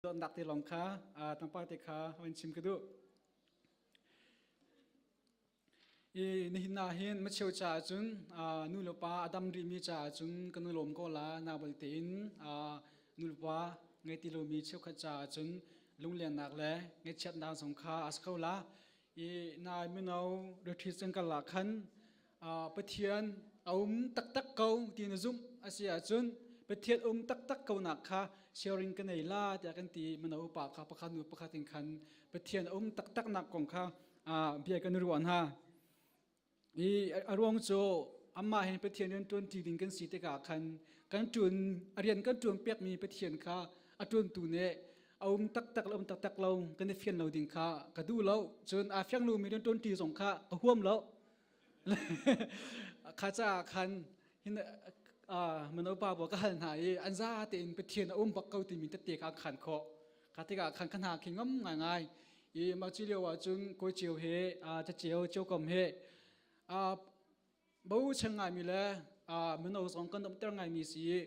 Dawtnak te lawng kha tlangpar te kha van chim ka duh. I nihin ah hin macheu caah cun nu le pa a dam rihmi caah cun kan i lawm ko la na bal tein nu le pa ngei ti lomi cheukhat caah cun lunglennak le ngaihchiatnak zong kha a si kho la. I nai mino retreat kan kal ah khan Pathian a um taktak ko ti na zumh a si ahcun Pathian um taktak ko nak kha sharing ka nei la tiah kan ti. Mino upa kha pakhat nu pakhat in khan Pathian a um taktak nak kong kha bia kan ruah hna. I a ruang cu amah hin Pathian rian ṭuan ṭi ding kan si tikah khan kan ṭuan a rian kan ṭuan piakmi Pathian kha a ṭuantu nih a um taktak le um taktak lo kan i fian lo ding kha ka duh lo. Cun aa fiang lomi rian ṭuan ṭi zong kha ka huam lo. Kha caah khan hin mino pa pawl ka hal hna i an za tein Pathian a um bak ko timi tette kha an khan khawh. Kha tikah khan ka hna khi ngam ngaingai. I mah cu lio ah cun kawi cio he caceo ciokom he bochan ngaimi le mino zong kan umter ngaimi si i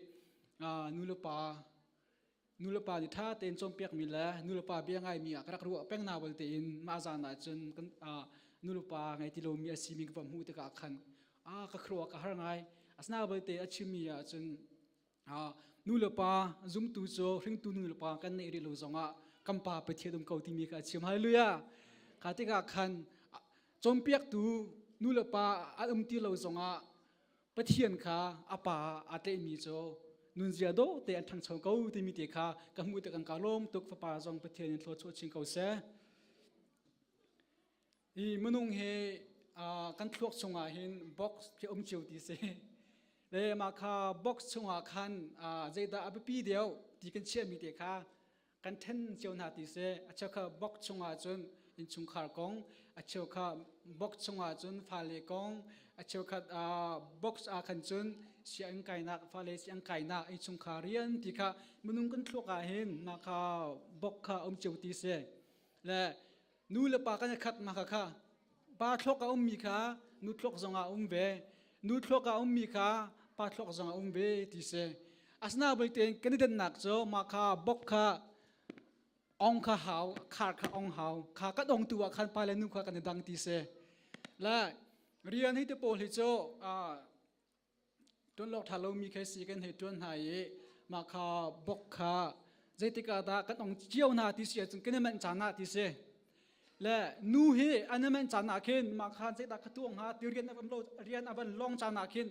nu le pa nu le pa nih ṭha tein cawnpiakmi le nu le pa bia ngaimi ah ka rak ruah peng na bal tein mah zan ah cun kan nu le pa ngei ti lomi a simi ka va hmuh tikah khan ka khuaruah ka har ngai. Asina balte a chimmi ah cun nu le pa zumtu cu hringtu nu le pa kan neih rih lo zongah kan pa Pathian um ko timi kha a chim. Hallelujah! Kha tikah khan cawnpiaktu nu le pa an um ti lo zongah Pathian kha a pa aa tlaihmi cu nunzia dawh te an ṭhangcho ko timi te kha ka hmuh tik an ka lawm tuk. Fapa zong Pathian in thluachuah chin ko seh. Hi minung hi kan thluak chungah hin box khi um cio ti si. Le mah kha box chungah khan zeidah a biapi deuh ti kan chiahmi te kha kan ṭhen cio hna ti si. A cheu kha box chungah cun innchungkhar kong, a cheu kha box chungah cun fale kong, a cheukhat box ah khan cun sianginn kainak, fale sianginn kainak, innchungkhar rian ti kha minung kan thluak ah hin mah kha box kha um cio ti si. Le nu le pa kan i khat ma kha kha pa thluak a ummi kha nu thluak zong ah um ve, nu thluak a ummi kha pa thluak zong ah um ve ti si. Asina tein kan i dannak cu mah kha bok kha ong kha hau, khar kha ong hau kha kan ong tu ah khan pa le nu kha kan i dang ti si. Le rian hi te pawl hi cu Ṭuan lawk ṭha lomi khi si kan hei ṭuan hna i mah kha bok kha zeitik ah dah kan ong cio hna ti si ahcun kan i manh caan ah ti si. Le nu hi an i manh caan ah khin mah kha zeidah ka tuah hnga ti rian a van lo rian a van long caan ah khin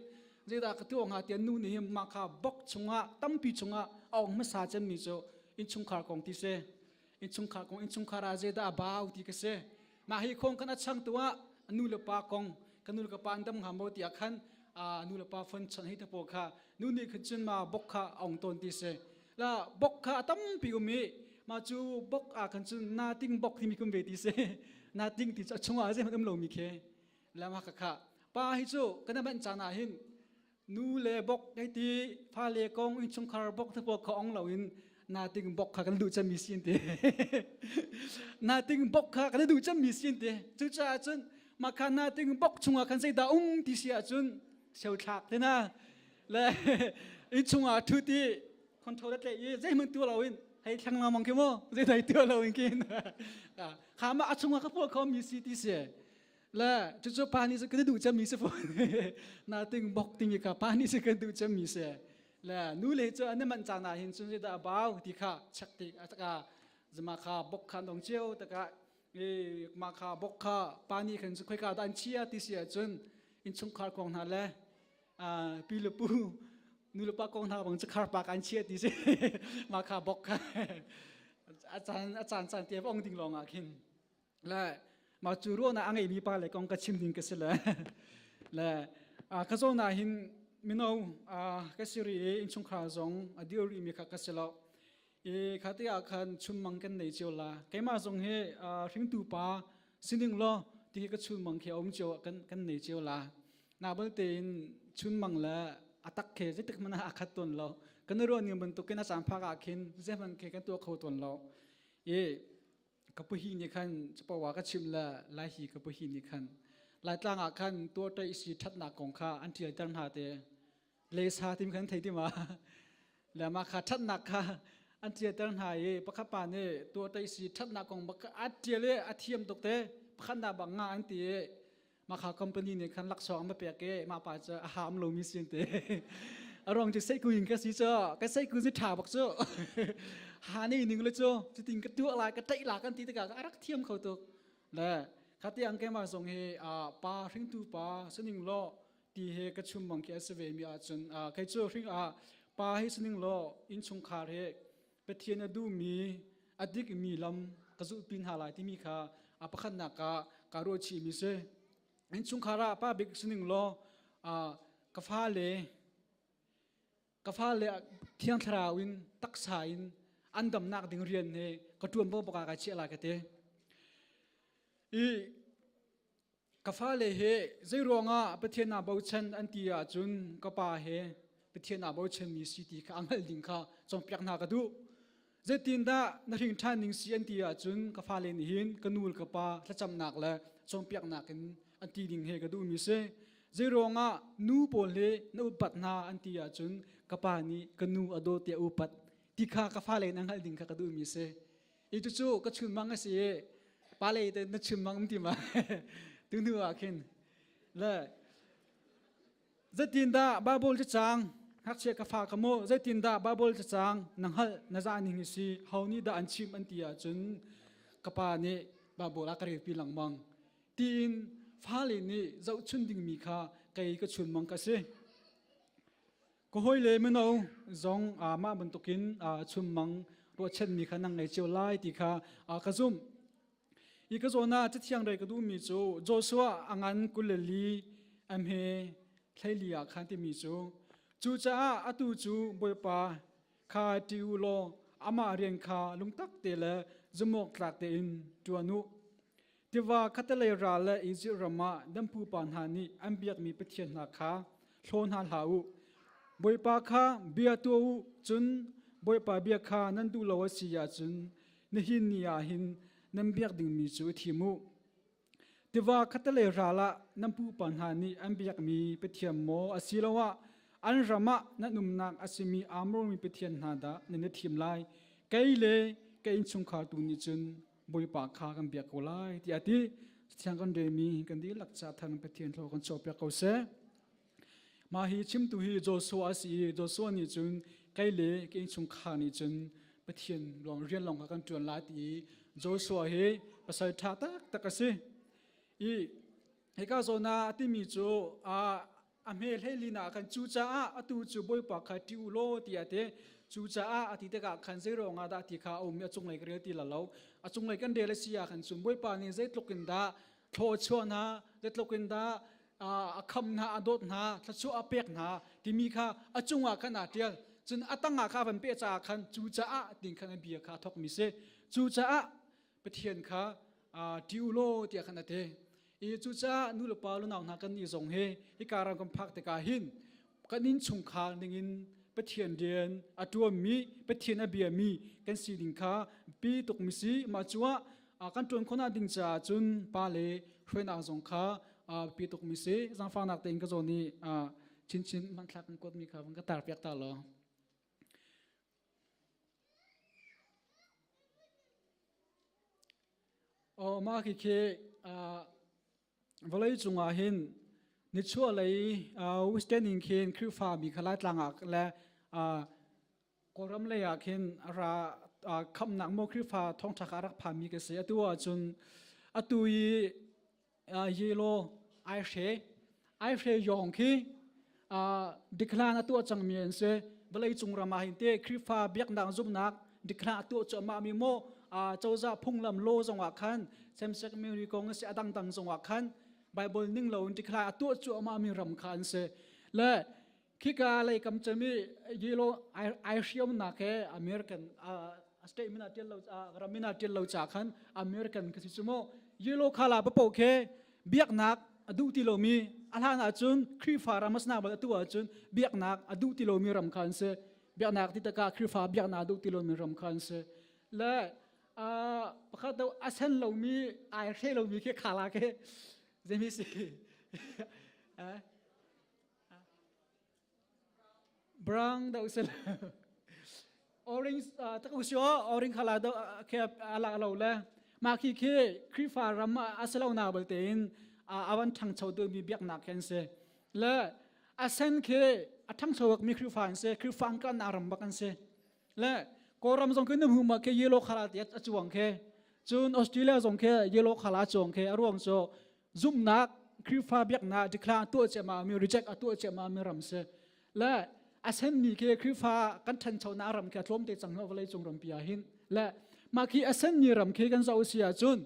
zeidah ka tuah hnga tiah nu nih hin mah kha bok chungah tampi chungah a ong hmasa cemmi cu innchungkhar kong ti si. Innchungkhar kong, innchungkhar ah zeidah a bau ti ka si. Mah hi khong kan a chang tu ah nu le pa kong, ka nu le ka pa an dam hnga maw tiah khan nu le pa phone chon hi te pawl kha nu nih khan cun ma bok kha ong tawn ti si. La bok kha a tampi um i ma cu bok ah khan cun na ting bok timi kum ve ti si. Na ting ti cu a chungah zeihmanh um lomi khi. La ma kha kha pa hi cu kan man caan ah hin nu le bok hei ti, fale kong, innchungkhar bok te pawl kha ong loin nating bok kha kan duh cemmi sin ti, nating bok kha kan duh cemmi sin ti. Cucaah cun mah kha nating bok chungah khan zeidah um ti si ahcun seu thlak te na le innchungah thu ti control tle i zeihmanh tu loin hei thlang lengmang khi mu, zeidai tu loin kin kha mah a chungah ka pawl kho mi si ti si. Le cucu pa nih kan duh cemmi si fawn. Nating bok timi kha pa nih kan duh cemmi si. Le nu le cu an man caan ah hin cun zeidah a bau ti kha check ti taka zama kha bok kha dong cio taka i ma kha bok kha pa nih khan cu khoika dah an chia ti si ahcun innchungkhar kong hna le pi le pu nu le pa kong hna bang cu khar pa kan chia ti si. Ma kha bok kha a caan a caan caan te ong ding lawng ah khin. Le mah cu ruahnak a ngeimi pa le kong ka chim ding ka si. Le le ka zawn ah hin mino ka si rih i innchungkhar zong a dir rihmi kha ka si lo i kha te ah khan chunmang kan nei cio la. Keimah zong hi hringtu pa sining law ti hi ka chunmang khi a um cio, kan kan nei cio la. Na balte in chunmang le a tak khe zeitik hmanh ah a khat tawn lo. Kan i ruah ning bantukin a caan phak ah khin zeihmanh khi kan tuah kho tawn lo i ka puhi nih khan capoah ka chimh le lai hi ka puhi nih khan Laitlang ah khan tuahṭaih si ṭhatnak kong kha an ṭialter hna te le sa tim khan thei ti ma le mah kha ṭhatnak kha. An tialter hna i pakhat pa nih tuah si ṭhatnak kong bak a ṭial i a thiam tuk te pakhat nak bak nga an ti i mah kha company nih khan laksawng an va pek i mah pa cu a haam lomi si an ti. A ruang cu seihku in ka si cu ka seihku cu ṭha bak cu ha nei ning le cu cutin ka tuah lai ka ṭaih la kan ti tikah a rak thiam kho tuk. Le khati ang keimah zong hi pa hringtu pa sining law ti he ka chum bang khi a si ve mi ahcun kei cu hring ah pa hi sining law innchungkhar he Pathian a duhmi a dikmi lam ka zulhpi hna lai timi kha a pakhatnak ah ka ruah chih mi si. Innchungkhar ah pa bik sining law ka fale ka fale thiang thlarau in taksa in an damnak ding rian he ka ṭuan bo baka kai chiah lai ka ti. I Ka fale he zeiruangah Pathian aa bochan an ti ahcun ka pa he Pathian aa bochanmi si ti kha a hngalh ding kha cawnpiak hna ka duh. Zeitindah na hring ṭhan ning si an ti ahcun ka fale nih hin ka nu le ka pa thlacamnak le cawnpiaknak in an ti ding he ka duhmi si. Zeiruangah nu pawl hi na upat hna an ti ahcun ka pa nih ka nu a dawt tiah upat ti kha ka fale nih an hngalh ding kha ka duhmi si. I cucu ka chunmang a si i pale te na chunmang um ti ma tu hnu ah khin le zeitindah Bible cacang ngakchia ka fa ka mu zeitindah Bible cacang na hngalh na za ning hi si ho nih dah an chimh an ti ahcun ka pa nih Bible a ka relpi lengmang tiin fale nih zohchun dingmi kha kei ka chunmang ka si. Ka hawile mino zong mah bantukin chunmang ruahchanmi kha nan ngei cio lai ti kha ka zumh. Hi ka zawn ah cathiang rei ka duhmi cu Joshua a ngan 24 a hme 14 ah khan timi cu cucaah atu cu Bawipa kha ṭih u law amah rian kha lungtak te le zumhawktlak tein ṭuan u. Tiva khattelei ral le Izipt ram ah nan pupa hna nih an biakmi pathian hna kha hlaw hna hlah u. Bawipa kha bia tuah u, cun Bawipa bia kha nan duh lo a si ahcun nihin ni ah hin nan biak dingmi cu i thim u. Tiva khattelei ral ah nan pupa hna nih an biakmi pathian maw asiloah an ram ah nan umnak a simi Amor mi pathian hna dah nan i thim lai. Kei le ka innchungkhar tu nih cun Bawipa kha kan biak ko lai tiah a ti. Thiang kan remi kan dihlak ca thang Pathian thlaw kan cawpiak ko seh. Mah hi chimtu hi Joshua a si i Joshua nih cun kei le ka innchungkhar nih cun Pathian lawng rian lawng kha kan ṭuan lai ti i Joshua hi pasal ṭha taktak a si. I hika zawn ah a timi cu a hme hleilin ah khan cucaah atu cu Bawipa kha ṭih u law tiah a ti. Cucaah a ti tikah khan zei ruangah dah ti kha a um i a cunglei ka rel ti la lo. A cunglei kan rel a si ah khan cun Bawipa nih zeitluk in dah thlaw a chuah hna, zeitluk in dah a kham hna, a dawt hna, thluachuah a pek hna timi kha a cungah khan aa ṭial. Cun a tangah kha a van peh caah khan cucaah tin khan a bia kha a thawkmi si. Cucaah Pathian kha ṭih u law tiah khan a ti. I cucaah nu le pa lunau hna kan nih zong hi hika ram kan phak tikah hin kan innchungkhar ningin Pathian rian a ṭuanmi Pathian a biami kan si ding kha pi tuk mi si mah cuah kan ṭuan khawhnak ding caah cun pa le hruainak zong kha pi tuk mi si zaangfahnak tein ka zawn i chinchin hmanthlak kan kuatmi kha van ka tar piak ta law. Aw mah khi khi vawlei cungah hin nichuah lei Western in khin Khrihfa mi kha Laitlang ah le Kawlram lei ah khin ra khamnak maw Khrihfa thawngṭha kha a rak phanmi ka si. Atu ahcun atu i yellow aihre aihre yawng khi diklan a tuah cangmi an si vawlei cung ram ah hin te Khrihfa biaknak zumhnak diklan a tuah cuahmah mi maw cozah phunglam law zongah khan same-sex marriage kong a si a dangdang zongah khan Bible ning lo in diklan a tuah cuahmah mi ram kha an si le Khika lei kam cem i yellow ai hriamnak he American state min ah tial lo ram min ah tial lo ca khan American ka si cu mu yellow khala papo khe biaknak a duh ti lomi a hlan ahcun Khrihfa ram a sinak bal atu ahcun biaknak a duh ti lomi ram kha an si biaknak ti takah Khrihfa biaknak a duh ti lomi ram kha an si le pakhat do a sen lomi ai hre lomi khi khala khi zeimi si Brang dah usal. Orange tak u sio orange khala do khe ala lo le ma khi khi Khrifa ram a si lo na balte in awan ṭhangcho deuhmi biaknak khi an si. Le a sen khi a ṭhangcho mi Khrifa an si. Khrifa an kalnak ram bak an si. Le Kawlram zong khi na hmu ma khi yellow khala ti a cuang khi. Cun Australia zong khi yellow khala cuang khi a ruang cu zumhnak Khrifa biaknak declare tuah ciammam mi reject a tuah ciammam mi ram si. Le a senmi khi Khrifa kan ṭhanchonak ram khi a tlawm te cang vawlei cung rampi ah hin. Le mah khi a senmi ram khi kan zoh si ahcun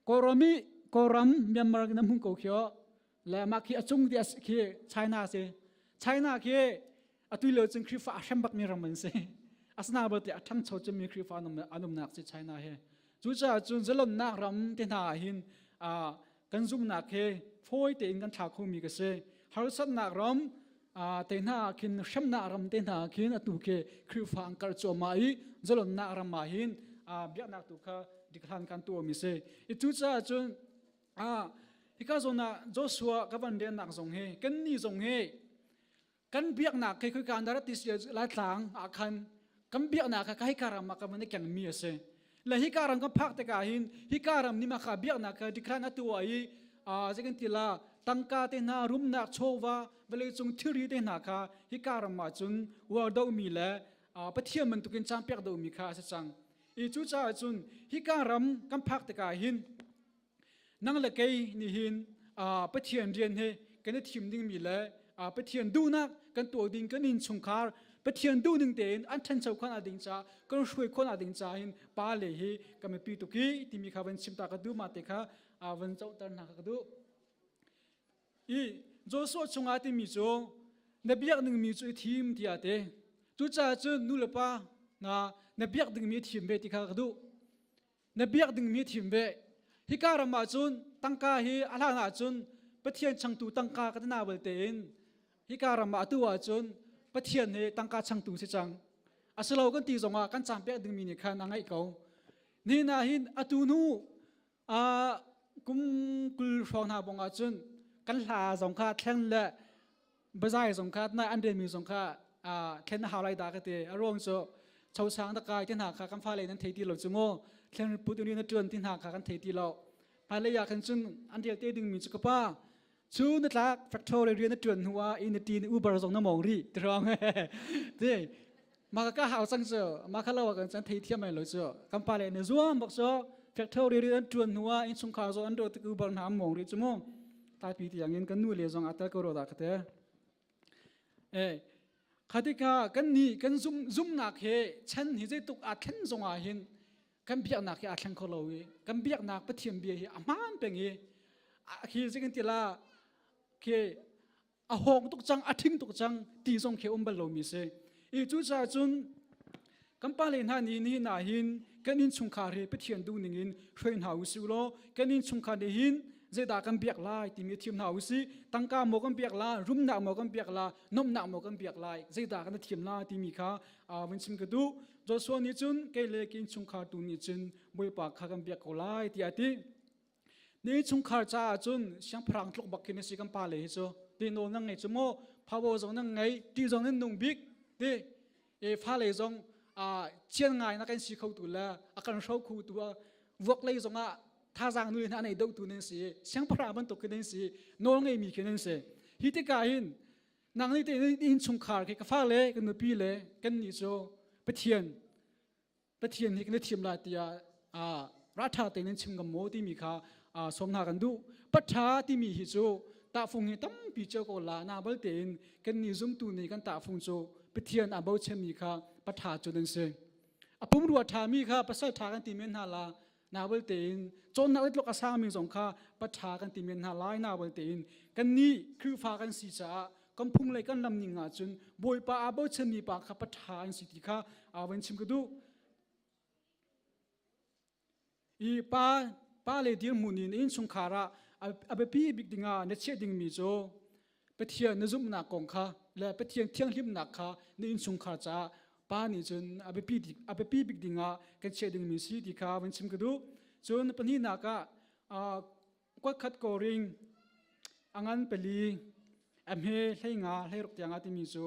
Kawlram i Kawlram Myanmar na hmun ko khi le mah khi a cung ti khi China si. China khi atu lio cun Khrihfa a hrem bakmi ram an si. Asina balte a ṭhangcho cemmi Khrihfa an umnak si China hi. Cucaah cun zalonnak ram te hna ah hin kan zumhnak he fawi tein kan thla khomi ka si. Harsatnak ram te hna ah khin hremnak ram te hna ah khin atu khi Khrihfa an karh cuahmah i zalonnak ram ah hin biaknak tu kha dikhan kan tuahmi si. I cucaah cun hika zawn ah Joshua ka van riannak zong hi kan ni zong hi kan biaknak khi khoi kaan ti si Laitlang ah khan kan biaknak kha hika ram ah kan van i kengmi a si. Le hika ram kan phak tikah hin hika ram nih mah kha biaknak kha dikhan a tuah i zei kan ti la tangka te hna rumnak chawva vawleicung thilri te hna kha hika ram ah cun uar dohmi le Pathian bantukin caampiak dohmi kha a si cang. I cucaah cun hika ram kan phak tikah hin nang le kei nih hin Pathian rian hi kan i thim dingmi le Pathian duhnak kan tuah ding kan innchungkhar Pathian duhning tein an ṭhancho khawh ding ca kan hruai khawh ding ca hin pa le hi kan biapi tuk i timi kha van chim ta ka duh ma te kha van cohter hna kha ka duh. I Joshua chungah timi cu na biak dingmi cu i thim tiah ti. Cucaah cun nu le pa na na biak dingmi thim ve ti kha ka duh. Na biak dingmi thim ve. Hika ram ah cun tangka hi a hlan ah cun Pathian changtu tangka ka tina bal tein hika ram ah atu ah cun Pathian hi tangka changtu si cang. Asilo kan ti zongah kan cam pek dingmi nih khan a ngaih ko. Nihin ah hin atu hnu kum 20 hrawng hna bong ah cun kan hla zong kha thleng le bazai zong kha na an relmi zong kha thlen na hau lai da ka ti. A ruang cu chosang da kai ti hna kha kan fale nan thei ti lo cu mu thlen put in na tuan ti hna kha kan thei ti lo. Hmailei ah khan cun an rel te dingmi cu ka pa cu na tlak factory rian na tuan hnu ah in ti ni Uber zong na mong ri ti rong ti ma ka hau cang cu ma kha lo kan chan thei thiam mai lo cu kan pa le ne zuam bak so factory rian tuan hnu ah in chungkhar zo an do tik Uber na mong ri chu mu taipi tiang in kan nu le zong atel ko ro da ka te e khatika kan ni kan zum zumnak he chan hi zei tuk a thlen zong ah hin kan biaknak hi aa thleng kho lo i kan biaknak Pathian bia hi a hmaan peng i khi zei kan ti la khi a hawng tuk cang a ṭhing tuk cang ti zong khi um bal lomi si. I cucaah cun kan pale hna nih ni na hin kan innchungkhar hi Pathian duh ning in hruai hna u sih law kan innchungkhar nih hin zeidah kan biak lai timi thiam hna u sih. Tangka maw kan biak la, rumnak maw kan biak la, nomhnak maw kan biak lai, zeidah kan thiam la timi kha vun chim ka duh. Joshua nih cun kei le ka innchungkhar tu nih cun Bawipa kha kan biak ko lai tiah a ti. Na innchungkhar caah cun siangpahrang tluk bak khi na si kan pa le hi cu. Ti nawl nan ngei cu maw, power zong nan ngei, ti zong nan nung bik ti. E fale zong chian ngai na kan si kho tu le a kan hro khu tu vuak lei zong ah thazaang nu hna nei deuh tu nan si. Siangpahrang bantuk khi nan si, nawl ngeimi khi nan si. Hi tikah hin nang nih te innchungkhar khi ka fale ka nupi le kan nih cu Pathian Pathian hi kan i thim lai tiah ralṭha tein nan chim ngam maw timi kha sawm hna kan duh. Patha timi hi cu tahfung hi tampi cio ko la na bal tein kan nih zumtu nih kan tahfung cu Pathian a bochanmi kha patha cu nan si. A pumrua ṭhami kha pasal ṭha kan ti men hna la na bal tein cawnnak le tluk a sangmi zong kha patha kan ti men hna lai na bal tein kan nih Khrihfa kan si caah kan phung le kan lam ning ahcun Bawipa aa bochanmi pa kha patha an si ti kha van chim ka duh. I pa pa le dirhmun in innchungkhar ah a biapi bik dingah na chiah dingmi cu Pathian na zumhnak kong kha le Pathian thianghlimnak kha na innchungkhar caah pa nih cun a biapi a biapi bik dingah kan chiah dingmi si ti kha van chim ka duh. Cun pahnihnak ah kuatkhat koring a ngan pali a hme 15 16 tiangah timi cu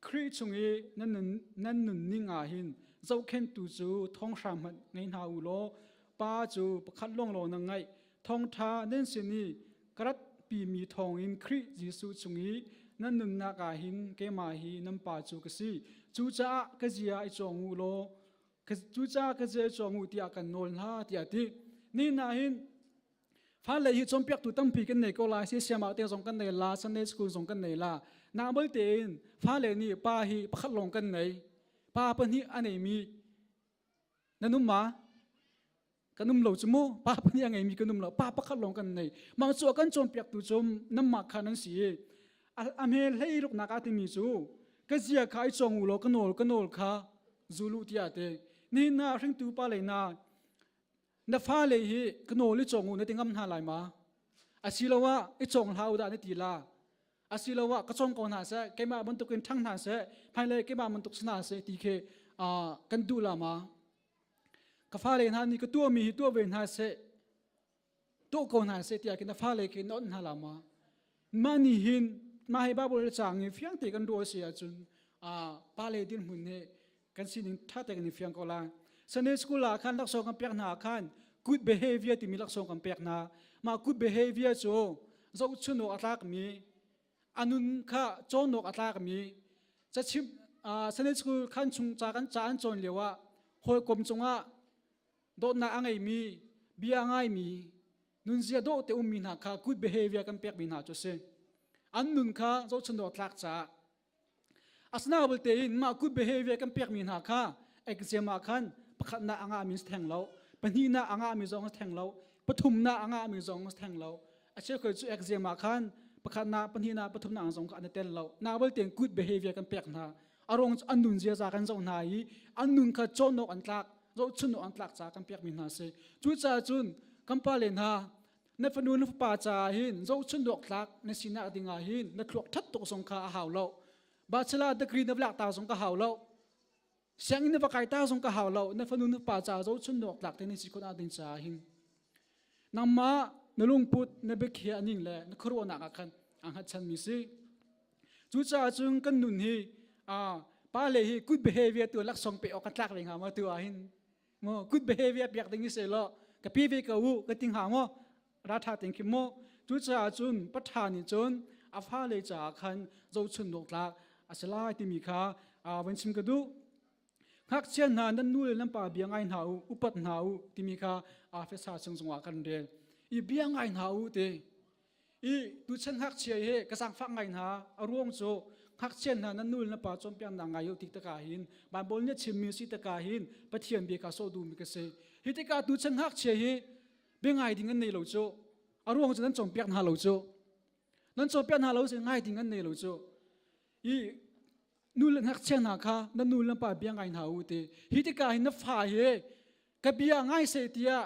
Khrih chung i nan nun nan nunning ah hin. Zohkhenhtu cu thonghra hmanh ngei hna u law pa cu pakhat lawnglawng na ngeih. Thawngṭha nan sin i ka ratpimi thawngin Khrih Jesuh chung i nan nunnak ah hin keimah hi nan pa cu ka si. Cucaah ka zia i cawng u law cucaah ka zia i cawng u tiah kan nawl hna tiah a ti. Nihin ah hin Fale hi cawnpiaktu tampi kan nei ko lai, siasiam ah te zong kan nei la, Sunday school zong kan nei la. Na bal tein fale nih pa hi pakhat lawng kan nei. Pa pahnih a neimi nan um ma? Kan um lo cu mu. Pa pahnih a ngeimi kan um lo. Pa pakhat lawng kan nei. Mah cu a kan cawnpiaktu cu nanmah kha nan si i a hme hlei ruknak a timi cu ka zia kha i cawng u law ka nawl ka nawl kha zul u tiah ti. Nihin na hringtu pa lei na Na fale hi ka nawl i cawng u na ti ngam hna lai ma? Asiloah i cawng hlah u dah na ti la? Asiloah ka cawng ko hna seh, keimah bantukin ṭhang hna seh, hmailei keimah bantuk si hna seh ti khi kan duh la ma? Ka fale hna nih ka tuahmi hi tuah ve hna seh, tuah ko hna seh tiah khin na fale khi na onh hna la ma? Mah nih hin mah hi Baibal caang i fiang te kan ruah a si ahcun pale dirhmun hi kan sining ṭha tein kan i fiang ko lai. Sunday school ah khan laksawng kan pek hna ah khan good behavior timi laksawng kan pek hna. Mah good behavior cu zohchun awk a tlakmi, a nun kha cawn awk a tlakmi, cachimh Sunday school khan chung ca kan ca an cawn lio ah hawikom cungah dawtnak a ngeimi, bia a ngaimi, nunzia dawh te ummi hna kha good behavior kan pekmi hna cu a si. An nun kha zohchun awk tlak caah Asinain tein mah good behavior kan pekmi hna kha exam ah khan pakhatnak a ngahmi si theng lo, pahnihnak a ngahmi zong si theng lo, pathumnak a ngahmi zong si theng lo. A cheukhat cu exam ah khan pakhatnak, pahnihnak, pathumnak zong kha an i tel lo. Nabal tein good behavior kan pek hna. A ruang cu an nun ziaza kan zoh hna i an nun kha cawn awk an tlak, zohchun awk an tlak caah kan pekmi hna a si. Cucaah cun kan pale hna na fanu na fapa caah hin zohchun awk tlak na sinak ding ah hin na thluak ṭhat tuk zong kha a hau lo bachelor degree na lak ta zong ka hau lo sianginn na va kai ta zong ka hau lo na fanu na fapa caah zohchun awk tlak te na si khawh ding caah hin nangmah na lungput na biakhiah ning le na khuaruahnak ah khan aa hngatchanmi si cucaah cun kan nun hi pa le hi good behavior tu laksawng pe awk kan tlak ve hnga maw tu ah hin Maw good behavior piak ding i seh law ka pi ve ko u ka ti hnga maw ra tha ting khi maw cucaah cun patha nih cun a fale caah khan zohchun awk tlak a si lai timi kha van chim ka duh ngakchia hna nan nu le nan pa bia ngai hna u upat hna u timi kha Efesa chung zongah kan rel i bia ngai hna u ti I tuchan ngakchia hi ka zaangfak ngai hna. A ruang cu ngakchia hna nan nu le na pa cawnpiaknak ngai u ti tikah hin Baibal nih a chimmi si tikah hin Pathian bia kha sawh duhmi ka si. Hi tikah tuchan ngakchia hi bia ngai ding an nei lo cu. A ruang cu nan cawnpiak hna lo cu. Nan cawnpiak hna lo si ngai ding an nei lo cu. I nu le ngakchia hna kha na nu le na pa bia ngai hna u ti. Hi tikah hin na fa hi ka bia ngai seh tiah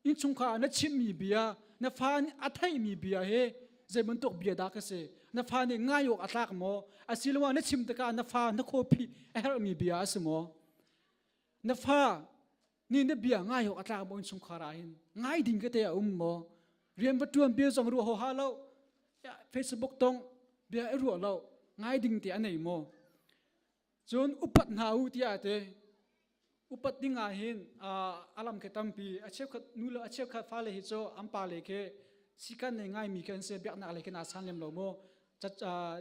innchungkhar na chimmi bia na fa nih a theihmi bia hi zei bantuk bia dah ka si na fa nih ngai awk a tlak maw asiloah na chim tikah na fa na khawpi a herhmi bia a si maw na fa nih na bia ngai awk a tlak maw innchungkhar ah hin ngai ding ka te a um maw rian va ṭuan bia zong ruah ha lo Facebook tong bia i ruah lo ngai ding te a nei maw Cun upat hna u tiah a ti. Upat ding ah hin a lam khi tampi. A cheukhat nu le a cheukhat fale hi cu an pale khi sikan nei ngaimi khi an si, biaknak lei khi naa san lem lo mu.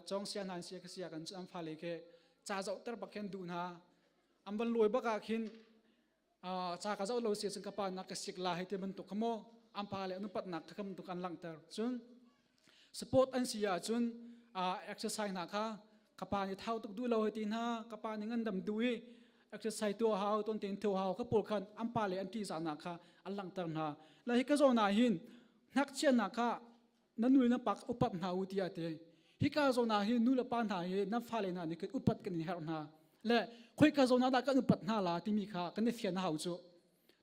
Cawng sia hna an si ka sia kan an fale khi ca zohter bak khi an duh hna. An van lawi bak ah khin ca ka zoh lo si cun ka pa nak ka sik la hei ti bantuk kha mu an pa le an upatnak kha bantuk an langhter. Cun Sport an si ahcun exercise hna kha ka pa nih thau tuk duh lo hei ti hna ka pa nih ngandam duh i exercise tuah hau ton tein theu hau ka pawl khan an pa le an ṭihzahnak kha an langhter hna. La hi ka zawn ah hin ngakchianak kha na nu le na pa upat hna u tiah ti. Hika zawn ah hin nu le pa hna hi nan fale hna nih kan upat kan in herh hna. Le khoika zawn ah dah kan upat hna la timi kha kan i fian a hau cu.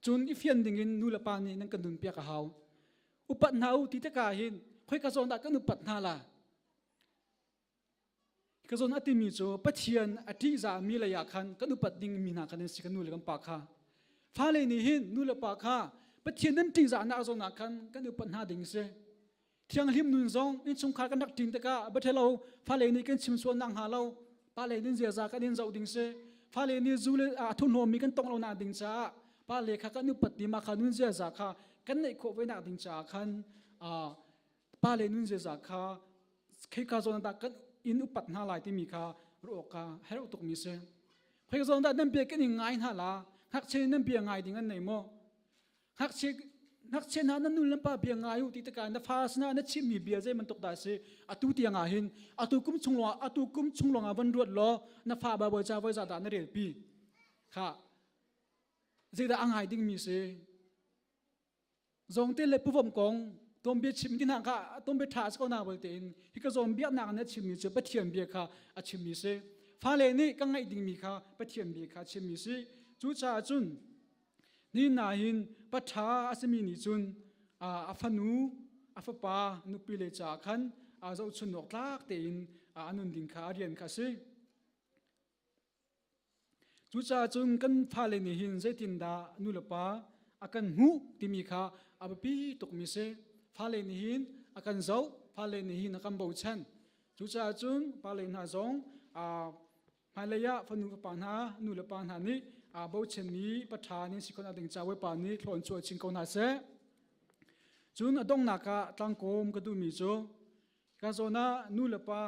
Cun i fian dingin nu le pa nih nan kan nunpiak a hau. Upat hna u ti tikah hin khoika zawn dah kan upat hna la? Ka zawn a timi cu Pathian a ṭihzahmi lei ah khan kan upat dingmi hna khan an si kan nu le kan pa kha. Fale nih hin nu le pa kha Pathian nan ṭihzahnak zawn ah khan kan upat hna ding si. Thianghlim nun zong innchungkhar kan rak ṭin tikah baṭhelo fale nih kan chim sual nak hnga lo pale nin ziaza kan in zoh ding si. Fale nih zu le a thurhnawmmi kan tong lo nak ding caah pale kha kan upat ti mah kha nun ziaza kha kan neih khawh ve nak ding caah khan pale nun ziaza kha khika zawn dah kan in upat hna lai timi kha ruah awk ka herh tukmi si. Khoi zawn dah nan bia kan in ngai hna la ngakchia nan bia ngai ding an nei maw? Ngakchia ngakchia hna nan nu le pa bia ngai u ti tikah na fa sinah na chimmi bia zei bantuk dah si atu tiang ah hin atu kum chung lawng atu kum chung lawng ah van ruat law na fa Bible ca voi za dah na rel pi kha zeidah a ngai dingmi si Zongte le puvom kong tuanbia chim ti hna kha tuanbia ṭha a si ko na bal tein hi ka zawn biaknak na chimmi cu Pathian bia kha a chimmi si. Fale nih ka ngaih dingmi kha Pathian bia kha a chimmi si. Cucaah cun ni na hin paṭha a simi nih cun a fanu a fapa nupi le caah khan zohchun awk tlak tein a nun ding kha a rian kha a si. Cucaah cun kan fale nih hin zeitindah nulepa a kan hmuh timi kha a biapi tukmi si. Fale nih hin a kan zoh, fale nih hin a kan bochan. Cucaah cun pale hna zong hmailei ah fanu fapa hna, nulepa hna nih aa bochanmi paṭha nih si khawhnak ding ca Bawipa nih thlaw in chuah chin ko hna seh. Cun a donghnak ah tlangkawm ka duhmi cu ka zawn ah nulepa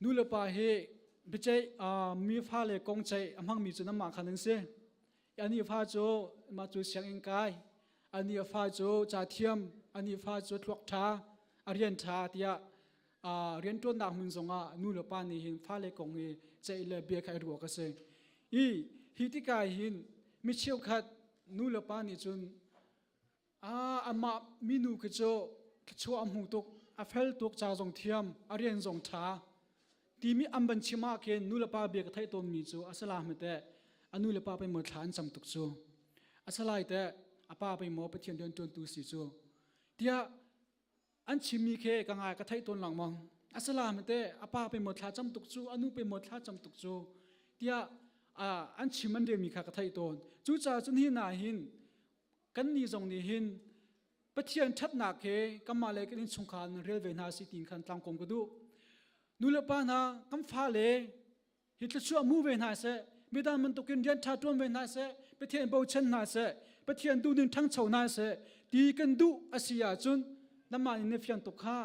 Nu le pa hi biaceih mi fale kong ceih a hmangmi cu nanmah khan an si. Ani fa cu mah cu sianginn kai, ani fa cu ca thiam, ani fa cu thluak ṭha, a rian ṭha tiah rianṭuannak hmun zongah nu le pa nih hin fale kong hi ceih le bia kha i ruah ka si. I hi tikah hin mi cheukhat nu le pa nih cun amah minu khi cu thluachuah a hmu tuk, a fel tuk, ca zong thiam, a rian zong ṭha timi an van chim ah khin nu le pa bia ka theih tawnmi cu a sala hme teh a nu le pa pei maw thla an cam tuk cu a salai teh a pa pei maw Pathian rian ṭuantu si cu tiah an chimmi khi ka ngai ka theih tawn lengmang a sala hme teh a pa pei maw thla cam tuk cu a nu pei maw thla cam tuk cu tiah an chim an relmi kha ka theih tawn cucaah cun hi na hin Kannih zong nih hin Pathian ṭhatnak he kanmah le kan innchungkhar nan rel ve hna si tiin khan tlangkawm ka duh. Nu le pa hna kan fale hi thluachuah mu ve hna seh, midang bantukin rian ṭha ṭuan ve hna seh, Pathian bochan hna seh, Pathian duhning ṭhangcho hna seh ti kan duh a si ahcun nangmah nih na fiang tuk kha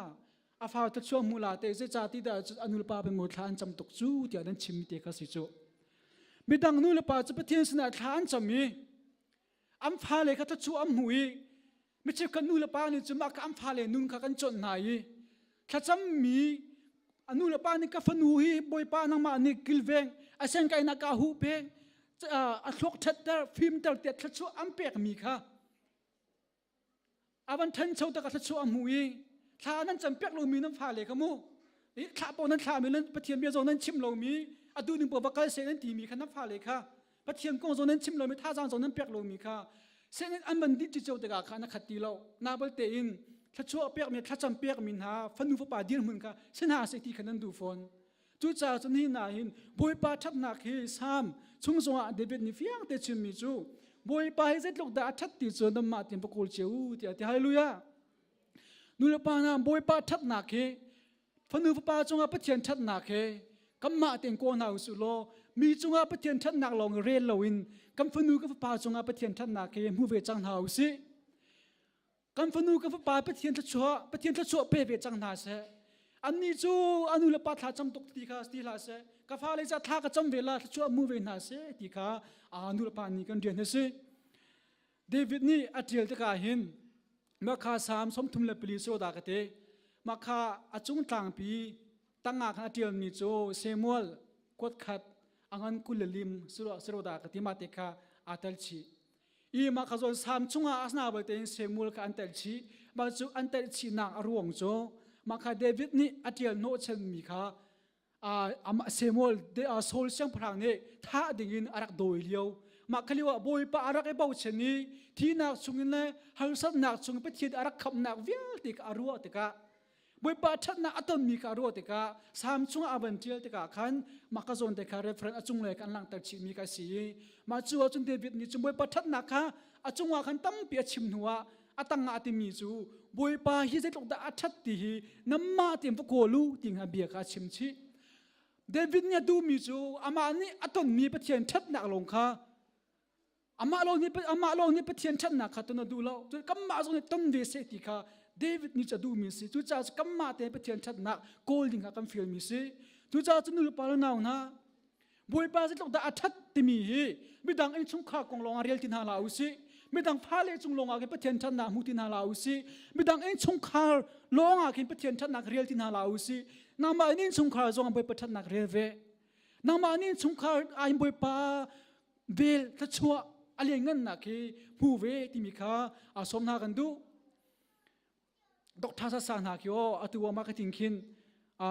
a fa thluachuah hmu la te zeicah ti dah a nu le pa pe maw thla an cam tuk cu tiah nan chim te kha si cu. Midang nu le pa cu Pathian sinah thla an cam i An fale kha thluachuah an hmu i micheu kan nu le pa nih cun mah kha an fale nun kha kan chawnh hna i thlacammi a nu le pa nih ka fanu hi Bawipa nangmah nih kilveng a sengkainak ka huh pek a thluak ṭhatter fimter tiah thluachuah an pekmi kha A van ṭhancho tak a thluachuah a hmu i thla nan campiak lomi nan fale kha mu thla paoh nan thlami nan Pathian bia zong nan chim lomi a duhning paoh va kal seh nan timi kha nan fale kha Pathian kong zong nan chim lomi thazaang zong nan pek lomi kha seh an van dih cicio tikah kha na khat ti lo na bal tein thluachuah pekmi thlacam pekmi hna fanu fapa dirhmun kha si hna seh ti kha nan duh fawn Cucaah cun hi hna hin Bawipa ṭhatnak hi Salm chung zongah David nih fiang te chimmi cu Bawipa hi zeitluk dah a ṭhat ti cu nanmah tin va kawl cio u tiah a ti. Hallelujah. Nu le pa hna Bawipa ṭhatnak hi fanu fapa cungah Pathian ṭhatnak hi kanmah tein kawl hna usih law mi cungah Pathian ṭhatnak lawng rel loin kan fanu kan fapa cungah Pathian ṭhatnak hi hmu ve cang hna usih. Kan fanu kan fapa Pathian thluachuah Pathian thluachuah pe ve cang hna seh. Annih cu a nu le pa thla cam tuk ti kha ti hlah seh. Ka fale ca thla ka cam ve la thluachuah mu ve hna seh ti kha a nu le pa nih kan rian a si. David nih a ṭial tikah hin makha Salm 34 cu dah ka ti. Makha a cung tlangpi tangah khan a ṭialmi cu Samuel kuat khat a ngan 20 le lim siro dah ka ti ma te kha aa tel chih. I mah kha zawn Salm chungah asna balte in Samuel kha an telh chih. Mah cu an telh chihnak a ruang cu mah kha David nih a ṭial hnawhchanmi kha amah Samuel Saul siangpahrang nih thah dingin a rak dawi lio. Mah kha lio ah Bawipa a rak i bochan i thihnak chungin le harsatnak chung Pathian a rak khamhnak vialte kha a ruah tikah Bawipa ṭhatnak a tonmi kha a ruah tikah Salm chungah a van ṭial tikah khan mah ka zawn te kha reference a cunglei kha an langhter chihmi kha a si i mah cu ahcun David nih cun Bawipa ṭhatnak kha a cungah khan tampi a chim hnuah a tangah a timi cu Bawipa hi zeitluk dah a ṭhat ti hi nanmah tein va kawl u ti kha bia kha a chim chih. David nih a duhmi cu amah nih a tonmi Pathian ṭhatnak lawng kha amah lawng nih amah lawng nih Pathian ṭhatnak kha ton a duh lo. Cun kanmah zong nih ton ve seh ti kha David nih cu a duhmi a si. Cucaah cu kanmah te Pathian ṭhatnak kawl ding kha kan fialmi a si. Cucaah cu nulepa le nau hna Bawipa zeitluk dah a ṭhat timi hi midang innchungkhar kong lawngah rel ti hna hlah u sih. Midang fale cung lawngah khin Pathian ṭhatnak hmu ti hna hlah u sih. Midang innchungkhar lawngah khin Pathian ṭhatnak rel ti hna hlah u sih. Nangmah in innchungkhar zong Bawipa ṭhatnak rel ve. Nangmah in innchungkhar ah in Bawipa vel thluachuah a lianngannak hi hmu ve timi kha aa sawm hna kan duh. Doctor sasa hna khi aw atu ah ma ka ting khin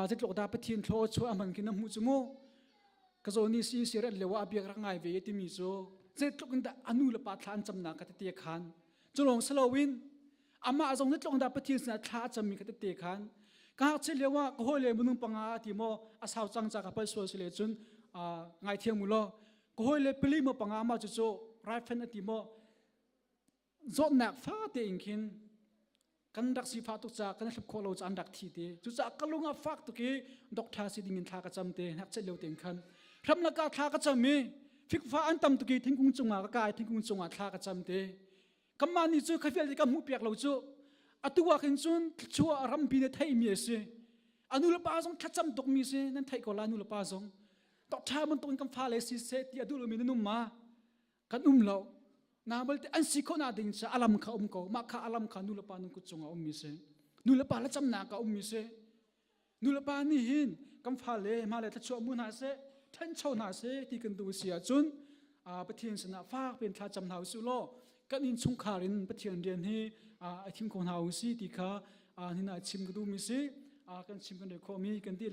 zeitluk dah Pathian thlaw chuah a hman khin na hmuh cu mu ka zaw ni si si rat leo ah biak rak ngai ve timi cu zeitluk in dah anu le pa thla an camnak ka tete khan culong saloin amah zong zeitluk in dah Pathian sinah thla a cammi ka tete khan ka ngakchia lio ah ka hawi le minung panga ti maw a sau cang ca ka pal sual si le cun ngai thiam mu law ka hawi le pali maw panga ma cu cu raifen ati maw zawtnak fate in khin kan rak sifah tuk caah kan hlip khawh lo caah an rak thi te. Cucaah ka lung a fak tuk i doctor si ding in thla ka cam te hngakchiat lio tein khan. Hramlak ah thla ka cam i fikfa an tam tuk i thingkung cungah ka kai, thingkung cungah thla ka cam te. Kanmah nih cu kha vialte ka hmuh piak lo cu. Atu ah khin cun thluachuah rampi nih theihmi a si. A nu le pa zong thlacam tukmi si, nan theih ko la nu le pa zong. Doctor bantuk in kan fale si seh ti a duh lomi nan um ma? Kan um lo. Na balte an si khawhnak ding cu alam kha um ko. Mah kha alam kha nu le pa nun kut cungah ummi si. Nu le pa le camnak ah ummi si. Nu le pa nih hin kan fale hma le thluachuah mu hna seh, ṭhancho hna seh ti kan duh si ahcun Pathian sinah fak piin thla cam hna usih law kan innchungkhar in Pathian rian hi a thim kho hna usih ti kha hina chim ka duhmi si. Kan chim kan rel khawhmi kan ti.